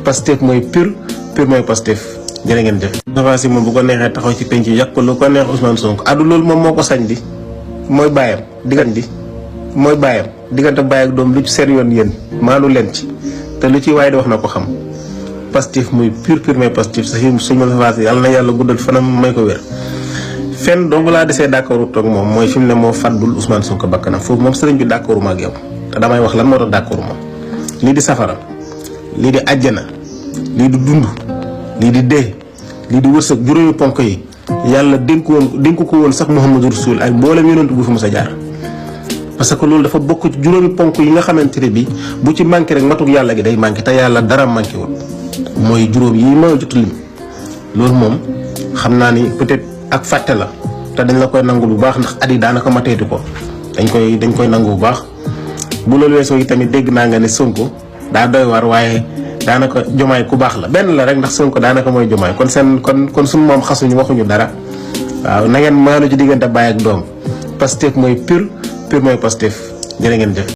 Pastef mooy pur mooy Pastef. jërë ngeen jëf. Moustapha Sy moom bu ko neexee taxaw ci penc yi yàq ko lu ko neex Ousmane Sonko addu loolu moom moo ko sañ di mooy bàyyam diggante bàyyi ak doom lu ci seen yoon yéen maalu leen ci te lu ci waaye di wax na ko xam Pastef muy pur mooy Pastef sax suñu Moustapha Sy yàlla na yàlla guddal fanam may ko wér. fenn dong laa desee d'accord toog moom mooy fi mu ne moo fàddul Ousmane Sonko bakkanam foofu moom sëriñ bi d'accorduma ak yow te damay wax lan moo tax d'accorduma lii di safara lii di àjjana lii di dund lii di dee lii di wërsëg juróomi ponk yi yàlla dénku ko woon sax Muhammadu Rasul ak mboolem yonent bu fi mës a jaar. parce que loolu dafa bokk ci juróomi ponk yi nga xamante ne bi bu ci manqué rek matuk yàlla gi day manqué te yàlla dara manqué woon mooy juróom yi ma jot lim loolu moom xam naa ni peut-être ak fàtte la te dañ la koy nangu bu baax ndax at yi daanaka mateetu ko dañ koy nangu bu baax. bu loolu weesoo yi tamit dégg naa nga ne Sonko daa doy waar waaye daanaka jomaay ku baax la benn la rek ndax Sonko daanaka mooy jomaay kon suñu moom xasuñu waxuñu dara waaw na ngeen maanu ci diggante baay ak doom Pastef mooy pur mooy Pastef jërë ngeen jëf.